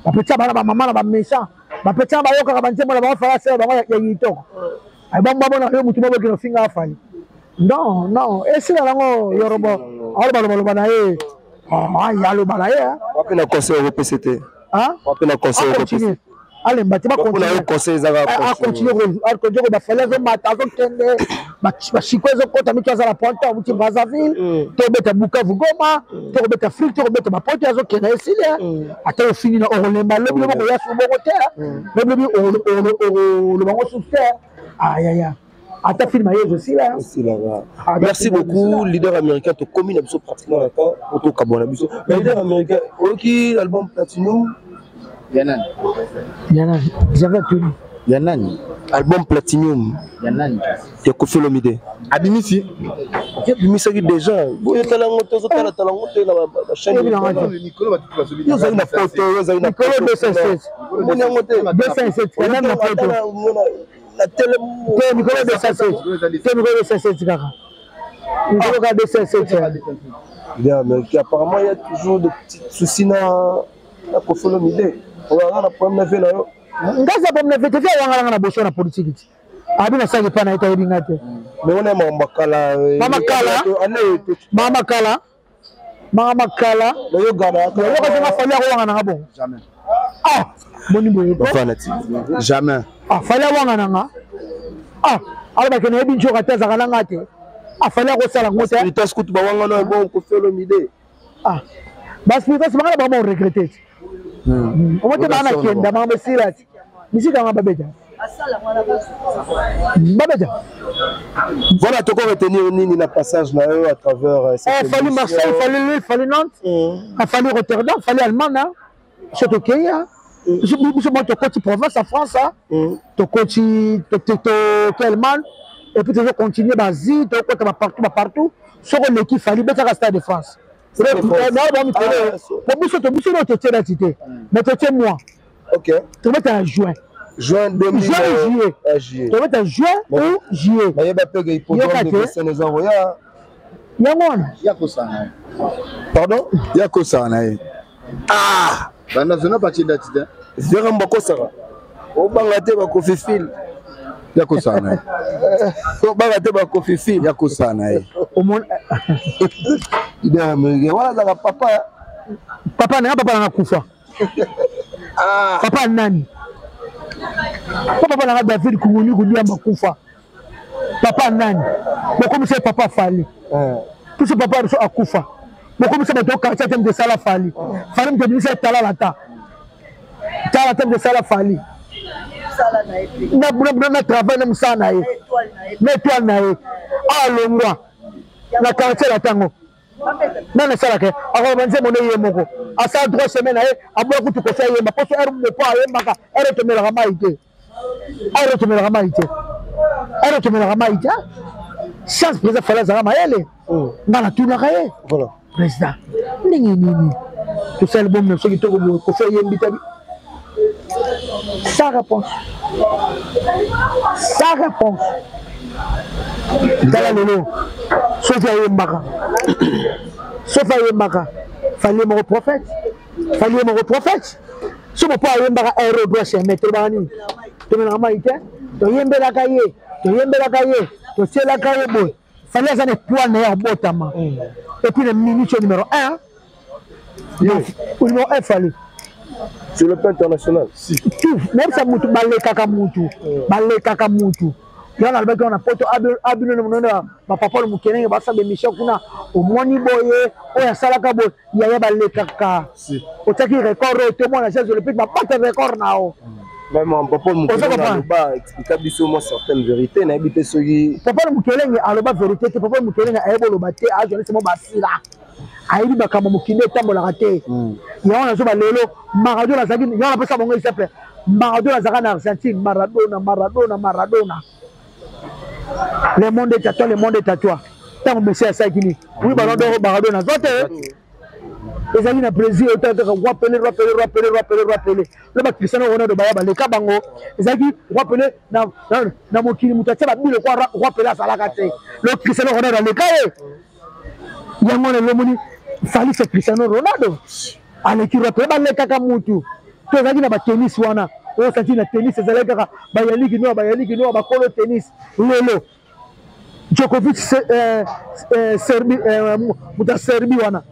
[SPEAKER 1] bapetisa bana bamama na baméchant, bapetisa bayokaka banzembo na bango. Fally asala bango ya kitoko, bango babona yo motu mobokino ofinga afali. Non, non, esila nango. Yorobo aloba lobaloba na ye, aloba na ye.
[SPEAKER 2] Wapi na conseil okopesa te? Wapi na conseil okopesa?
[SPEAKER 1] Alemba te.
[SPEAKER 2] Conseil ezaka.
[SPEAKER 1] Acontinue bafali, azomata, azokende, bashiko ezokota mito, aza na pointe, abuti Brazzaville, tobeta Bukavu, Goma, tokobeta Afrique, tokobeta bapoto, azokende, esili. Ata ofini na okolemba lobi lobi, okoya su bongo te, lobi lobi olobango susu te. Ayaya, ata film aye ezosila.
[SPEAKER 2] Merci beaucoup, leader américain. Tokomi na biso pratiquement na temps po tokabwana biso. Mais leader américain, oyoki album Platinum?
[SPEAKER 4] Ya nani?
[SPEAKER 1] Ya nani? J'avais tuni.
[SPEAKER 4] Ya nani?
[SPEAKER 2] Album Platinum.
[SPEAKER 4] Ya nani?
[SPEAKER 2] Ya Koffi Olomide.
[SPEAKER 4] Abimisi?
[SPEAKER 2] Abimisaki déjà. Boyotala yango te, ozotalatala yango te na bachaîne. Yo ozali na poto, yo ozali na
[SPEAKER 1] mikolo 207.
[SPEAKER 2] Omoni yango te?
[SPEAKER 1] 207 quand même na poto.
[SPEAKER 2] Na tele.
[SPEAKER 1] Te, mikolo 207 te, mikolo 207 kaka, mikolo kaka 207.
[SPEAKER 2] Bien, mais apparemment il y a toujours des petits soucis na Koffi Olomide. Ozalaka na problème na vie na yo.
[SPEAKER 1] Nga za problème na VTV, awangalanga na boso na politique ti. Abi nasalaki epai na ye te, ayebi nga te.
[SPEAKER 2] Mais wana makambo kala.
[SPEAKER 1] Mama kala, mama kala, mama kala. Yoka zenga Fally akowanga nanga bongo.
[SPEAKER 4] Jamais.
[SPEAKER 1] Ah, boni boye ko.
[SPEAKER 4] Jamais.
[SPEAKER 1] Ah, Fally awanga nanga. Ah, alobaki nayebi nzoka te, azalaka nanga te. Ah, Fally akosala ngo te.
[SPEAKER 2] Spiritas kutu bawanga na bon Koffi Olomide.
[SPEAKER 1] Ah, baspiritas banga na bango baregrete ti. Omo te bana kenda bango besila ti. Misika yanga babeta. Babeta.
[SPEAKER 2] Voilà, toko retenir nini na passage na yo à travers
[SPEAKER 1] cette Fally Marseille, Fally Lille, Fally Nantes, Fally Rotterdam, Fally Allemagne, so tokei biso mo tokoti province ya France, tokoti toke Allemagne et puis tozo continuer bazi, tokota bapartout bapartout. Soki oleki Fally, betaka Stade de France mikolo po biso to biso no totie dati te, mais totie mois. Tobeta na juin.
[SPEAKER 2] Juin 2000.
[SPEAKER 1] Juin ou juillet.
[SPEAKER 2] Juillet.
[SPEAKER 1] Tobeta juin ou juillet.
[SPEAKER 2] Bayeba mpe ke hippodrome de Vincennes eza koya.
[SPEAKER 1] Yango wana.
[SPEAKER 4] Ya kosala na ye.
[SPEAKER 2] Pardon?
[SPEAKER 4] Ya kosala na ye. Ah! Banational batie dati te.
[SPEAKER 2] Vera bakosaka. Obanga te bakofifile.
[SPEAKER 4] Ya kosala na ye.
[SPEAKER 2] Obanga te bakofifile.
[SPEAKER 4] Ya kosala na ye.
[SPEAKER 2] Leader américain wana azalaka papa.
[SPEAKER 1] Papa nanga, papa nanga kufa. Papa nani? Po papa nanga David Kunguni Kudiamba kufa. Papa nani? Bokomisa ye papa Fally. Biso papa biso akufa. Bokomisa bato quartier te moto esala Fally. Fally moto ebimisa talala ta. Tala te moto esala Fally. Na travail na mosala na ye. Na étoile na ye. Alongwa na quartier la tango. Nani asalaka? Akoloba nzembo nde ye moko asala droit chemin na ye, aboya kutu kofi ayemba mposo ere mopo ayembaka, ere tomelaka mai te, ere tomelaka mai te, ere tomelaka mai te. Chance président Fally azalaka mayele, nga natunaka ye: président, ndenge nini tosali bomi na biso kitoko boye, Kofi ayembi tabi? Sans réponse, sans réponse. Tala lelo, soki ayembaka, soki ayembaka, Fally moko prophète, Fally moko prophète. So mopo ayembaka ero droit chemin, tolobaka nini? Tomelaka mai te, toyembelaka ye, toyembelaka ye, totielaka ye boye. Fally aza na étoile na ye abotama, et puis na minute numéro 1, numéro 1 Fally.
[SPEAKER 2] Sur le plan international.
[SPEAKER 1] Si. Tout nayebisa mutu, balekaka mutu, balekaka mutu. Yango nalobaki wana poto abino monene, bapapa mokenenge basala émission kuna, omoni boye oyo asalaka boye, yaya balekaka. Otiaki record oyo te, mwana Jeux olympique babata record na o.
[SPEAKER 2] Vraiment, papa Mokelenge aloba, explika biso mwa certaine vérité, nayebi te soki.
[SPEAKER 1] Papa Mokelenge aloba vérité te. Papa Mokelenge ayebi oloba te, ajournaliste mo basila, ayebi makambo mokili etambolaka te. Yango nazoba lelo Maradona azalaki, yango napesa bango exemple, Maradona azalaka na Argentine. Maradona, Maradona, Maradona, le monde est à toi, le monde est à toi. Ntango Messi asalaki nini? Oui, ballon d'or Maradona azwa te, ezalaki na Brésil otaka roi Pelé, roi Pelé, roi Pelé, roi Pelé, roi Pelé. Lo baCristiano Ronaldo baya baleka bango, ezalaki roi Pelé na mokili, moto atia babilo kwa roi Pelé azalaka te. Lo Cristiano Ronaldo aleka ye. Yango wana elomoni Fally, c'est Cristiano Ronaldo aleki roi Pelé. Balekaka mutu. To ezalaki na batennis wana oyo santi na tennis, ezalaki kaka bayaliki noa, bayaliki noa, bakolo tennis. Lelo Djokovic, Serbi, moto ya Serbie wana,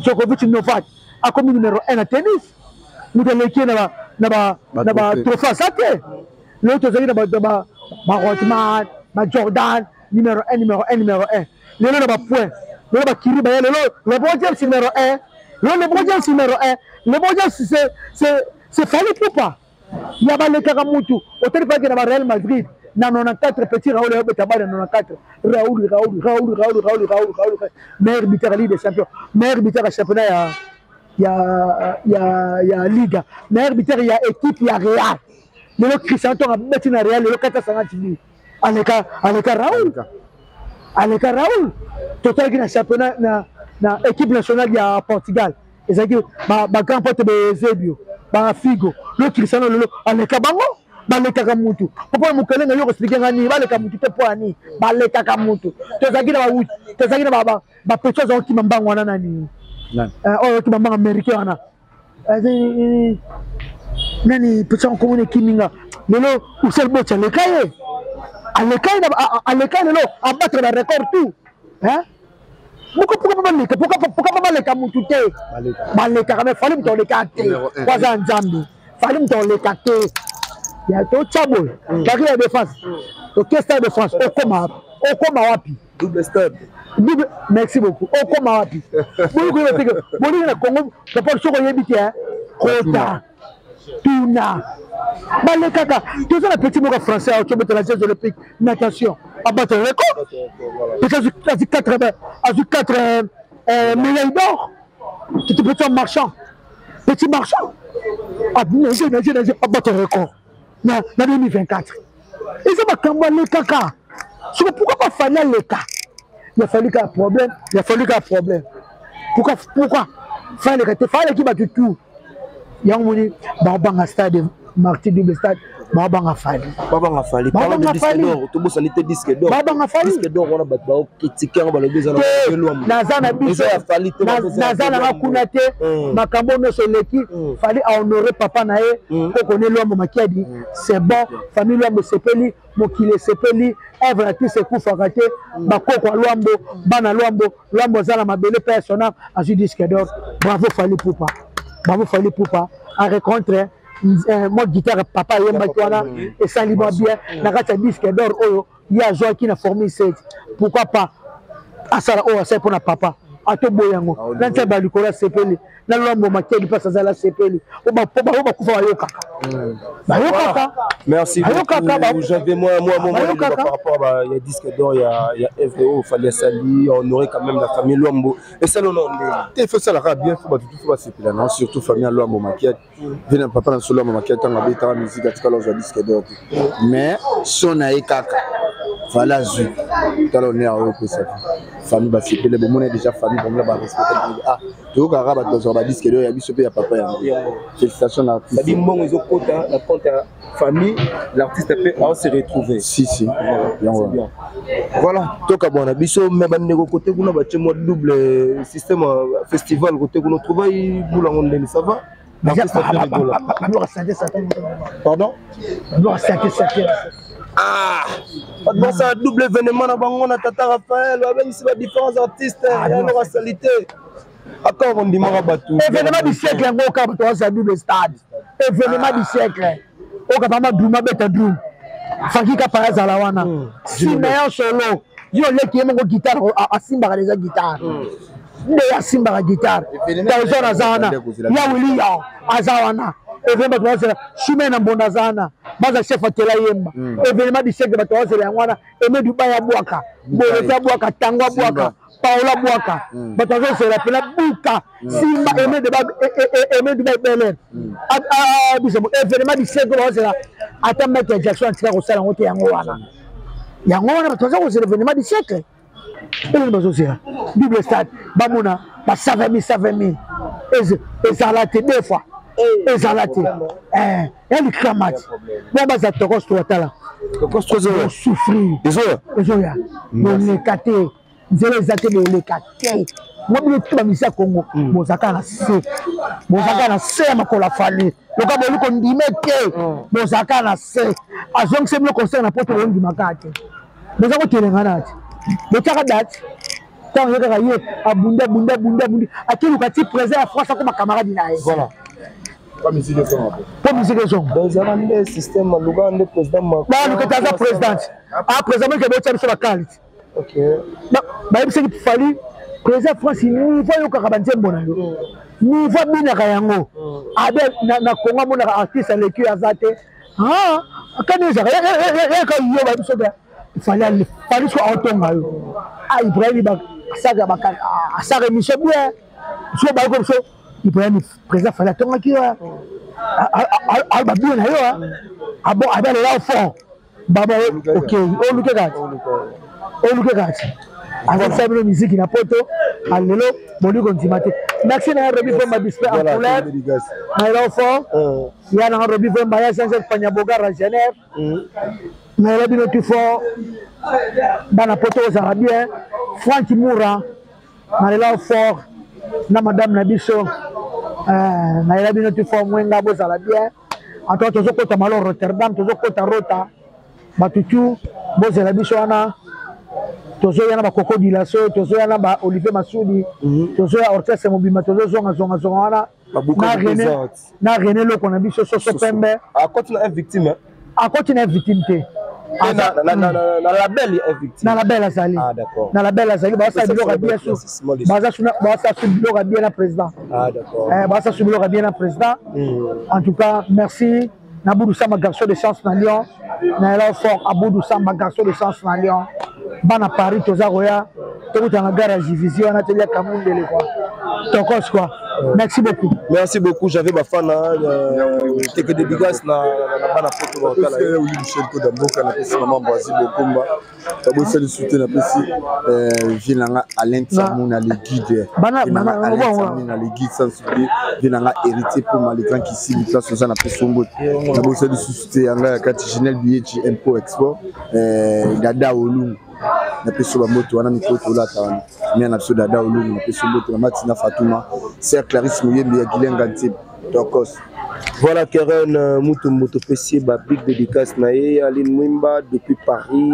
[SPEAKER 1] Djokovic, Novak akomi numéro 1 na tennis, moto aleki ye na batrophée aza te. Lelo tozalaki na baRodman, baJordan, numéro 1, numéro 1, numéro 1. Lelo na bapoint, lelo bakiri baya, lelo LeBron James numéro 1, lelo LeBron James numéro 1. LeBron James, c'est Fally Ipupa. Ya balekaka mutu. Otali mpaki na ba Real Madrid na 94, petit Raoul ayobeta bale na 94, Raoul, Raoul, Raoul, Raoul, Raoul, Raoul, Raoul, meilleur buteur ya Ligue des champions, meilleur buteur ya championnat ya Liga, meilleur buteur ya équipe ya Real. Lelo Cristiano ntongo abeti na Real lelo 450 but, aleka, aleka Raoul, aleka Raoul. Totalaki na championnat na équipe nationale ya Portugal, ezalaki bagrand pote, baEusebio, baFigo. Lo Cristiano lelo aleka bango. Balekaka mutu. Papa Mokelenga, yo koexpliquer nga nini? Baleka mutu te, mpo ya nini balekaka mutu? Tozalaki na bapetits aza okima mbango wana, nani oyo okima mbango, américain wana. Nani petit nkomona ekiminga lelo Usain Bolt aleka ye, aleka ye, aleka ye lelo abattre ba record tout, hein. Pourquoi, pourquoi baleka? Pourquoi baleka mutu te? Balekaka, mais Fally mutu aleka te, po aza Nzambe. Fally mutu aleka te. Ya totya boye Paris ya Défense, toke Stade de France, okoma okoma wapi?
[SPEAKER 2] Double stade.
[SPEAKER 1] Double, merci beaucoup. Okoma wapi? Boyi koyeba te ke bolingi na Congo papa, soki oyebi te, kota tuna balekaka. Toza na petit moko français awa tobetela Jeux olympiques natation, abattre record, peut-être azwi 4, azwi 4 médailles d'or. Petit, petit marchand, petit marchand nage, nage, nage, abattre record na 2024. Eza makambo alekaka. Soko pourquoi pas Fally aleka? Ya Fally kaka problème, ya Fally kaka problème. Pourquoi, pourquoi Fally aleka te? Fally aleki bato tout. Yango moni baobanga Stade Martyr, double stade, baobanga Fally.
[SPEAKER 2] Babanga Fally. Parlant de disque d'or, tobosani te disque d'or.
[SPEAKER 1] Babanga Fally.
[SPEAKER 2] Disque d'or wana, bato baokritike yango, balobi eza na
[SPEAKER 1] Naza na biso, naza nanga kuna te. Makambo nyonso eleki, Fally ahonore papa na ye, koko ne Lwambo Makiadi. C'est bon, famille Lwambo esepeli, mokili esepeli. Œuvre artiste ekufaka te. Bakoko ya Lwambo, bana Lwambo, Lwambo aza na mabele mpe ya son âme. Azwi disque d'or, bravo Fally Ipupa, bravo Fally Ipupa. Arencontre mwa guitare papa ayembaki wana, esali mwa bien na kati ya disque d'or oyo ye azwaki na formule 7. Pourquoi pas asala oyo asali mpona papa, atoboyi yango na ntia ba likolo. Asepeli na Lwambo Makiadi, mpasi azali, asepeli po bango bakufa, bayokaka, bayokaka.
[SPEAKER 2] Merci beaucoup. J'avais moi par rapport à il y a disque d'or, il y a FO, fallait sali honorer quand même la famille Luambo et ça non.
[SPEAKER 4] Te, faut salaka bien, faut bato faut basepela na surtout famille ya Lwambo Makiadi. Ve na papa na biso Lwambo Makiadi, ntango abetaka musique, atikala ozwa disque d'or te, mais son na ye kaka Fally azwi. Tala honneur oyo opesa famille, basepele. Bomona déjà famille bango barespecte. Ah, toyokaka bato bazwaka badisque d'or, ya biso mpe ya papa yango. Félicitation na artiste.
[SPEAKER 2] Babi mbongo ezokota na compte ya famille, l'artiste peut en se retrouver.
[SPEAKER 4] Si si.
[SPEAKER 2] Yango bien. Voilà, tokabwana biso, me bandeko kote kuna batie mwa double système, festival kote kuna trouvaille bulango ndeni, ça va? Pardon. Ah, bato basala double événement na bango na tata Raphaël, babengisi ba différents artistes yango basali te, accord kondimaka bato.
[SPEAKER 1] Événement du siècle yango oka bato basala double stade, événement du siècle oka pama drum, abeta drum, Faki Kapa azala wana, Simeon solo, yo oleki ye moko guitare, asimbaka deja guitare nde asimbaka guitare. Tyson aza wana, ya Wili aza wana. Événement bato bazela, Chimene na Mbonda aza wana, baza chef atela yemba. Événement du siècle bato bazela yango wana. Aime Dubai abwaka, Bolete abwaka, Tango abwaka, Paola abwaka, bato bazozela mpena buka Simba, Aime Dubai Belen biso. Événement du siècle bazozela, ata Michael Jackson atika kosala yango te. Yango wana, yango wana bato baza kozela événement du siècle. Eloni bazozela double stade, bamona ba 120 000, 120 000 ezala te deux fois, ezala te ya likramati. Bon, baza tokos to atala souffrir, ezoya boleka te, nzela eza te, boleka te. Mo bino te bamisi ya Kongo, bozalaka na se, bozalaka na se ya makolo ya Fally. Loka boli kondime te, bozalaka na se. Azongisa bino concert na poto, bondimaka te, boza kotelengana te, botiaka date. Ntango ye kaka ye abundi, abundi, abundi, abundi, akeluka ti président ya France akoma camarade na ye
[SPEAKER 4] mpo
[SPEAKER 1] musique ezonga.
[SPEAKER 2] Ezala nde système aluka nde président.
[SPEAKER 1] Baluka te, aza présidente, a président moke, botia biso bakalite. Bayebisaki Fally, président France, niveau ayokaka banzembo na yo, niveau abinaka yango abe na Congo, amonaka artiste aleki aza te. Kani ezaka yaka yo, bayebiso te Fally, Fally so aotonga yo. Ah, Ibrahim asaka émission bien, so bayoko biso Ibrahim, président Fally atongaki yo, aloba bien na yo, abo abe alela fort baba. Ok, oluke kati, oluke kati, azosala bino miziki na poto alelo, boli kondima te. Merci na ya Robi Vemba, display en couleur na elo fort ya nanga Robi Vemba, ya Jean-Jacques Panyaboga ra Genève. Nayela bino tu fort, bana poto ozala bien. Frank Moura, nalela fort na madame na biso. Nayela bino tu fort, mwenga bozala bien. En tout cas tozokota malo Rotterdam, tozokota Rota, bato tu bozela biso wana. Tozoya na bakoko dilaso, tozoya na ba Olivier Masudi, tozoya orchestre mobimba, tozozonga zonga zonga wana na René Loko na biso soso pembe.
[SPEAKER 2] Akoti na victime.
[SPEAKER 1] Akoti na victime te.
[SPEAKER 2] Na label ya victime.
[SPEAKER 1] Na label azali.
[SPEAKER 2] Ah d'accord.
[SPEAKER 1] Na label azali, basala biloko ya bien su. Baza suna basala su biloko ya bien na président.
[SPEAKER 2] Ah d'accord.
[SPEAKER 1] Eh, basala su biloko ya bien na président. En tout cas, merci. Naboudou Samba, garçon de chance na Lyon. Na ela fort Aboudou Samba, garçon de chance na Lyon. Bana Paris toza koya. Tokuta na gare ya Juvisy wana tolia Kamundele quoi. Tokos quoi. Merci beaucoup.
[SPEAKER 2] Merci beaucoup. J'avais ma fan, teke de bigas na bana poto ba
[SPEAKER 4] kala. Oli Michel Koda Mboka na pesi maman Boisi Bokomba. Babosali soutien na pesi vie nanga Alain Tiamou na le guide.
[SPEAKER 1] Bana
[SPEAKER 4] bana na le guide sans oublier vie nanga héritier pour le grand Kisili place oza na pesi mbote. Nabosali soutien yanga ya kati Genel Billet Impo Export Dada Olungu. Na pesi ba mbote wana mikolo tolata wana. Mia na biso Dada Olungu na pesi mbote na Matina Fatuma, Sœur Clarisse Muyembe ya Guilain Gantib. Tokos.
[SPEAKER 2] Voilà Keren Mutombo topesi ba big dédicace na ye Aline Mwimba depuis Paris,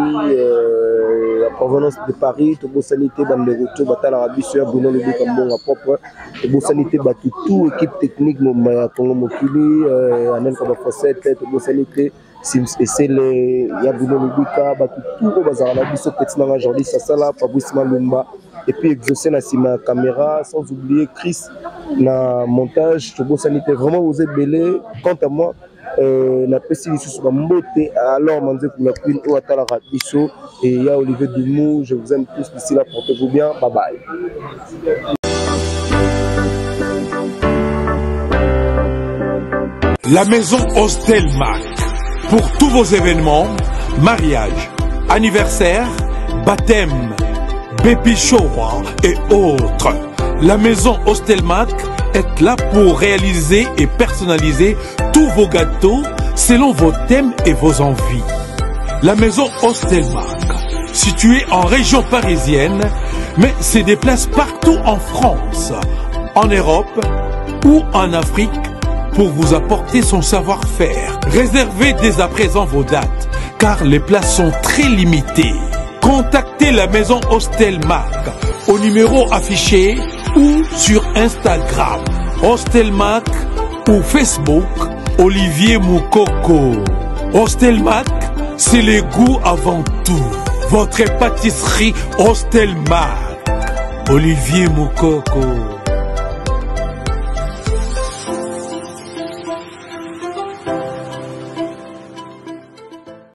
[SPEAKER 2] la provenance de Paris, tobosani te bandeko to batalaka biso ya Bruno Lubika Mbonga propre, tobosani te bato tout équipe technique mobimba ya Congo Mokili, Anel Kaba Fossette, tobosani te Sims Esele ya Bruno Lubika, bato tout oyo bazalaka na biso, petit nanga Jordi Sasala, Fabrice Malumba et puis exaucé na sima ya caméra, sans oublier Chris na montage, tobosani te vraiment vous êtes belé. Quant à moi, napesi lisusu bambote alors Manzeku la Queen oyo atalaka biso et ya Olivier Dumou, je vous aime tous d'ici là, portez-vous bien, bye bye.
[SPEAKER 3] La maison Hostel Mac, pour tous vos événements, mariage, anniversaire, baptême, baby shower et autres. La maison Hostelmac est là pour réaliser et personnaliser tous vos gâteaux selon vos thèmes et vos envies. La maison Hostelmac, située en région parisienne, mais se déplace partout en France, en Europe ou en Afrique pour vous apporter son savoir-faire. Réservez dès à présent vos dates, car les places sont très limitées. Contactez la maison Hostelmac au numéro affiché ou sur Instagram, Hostelmac ou Facebook, Olivier Moukoko. Hostelmac, c'est le goût avant tout. Votre pâtisserie Hostelmac, Olivier Moukoko.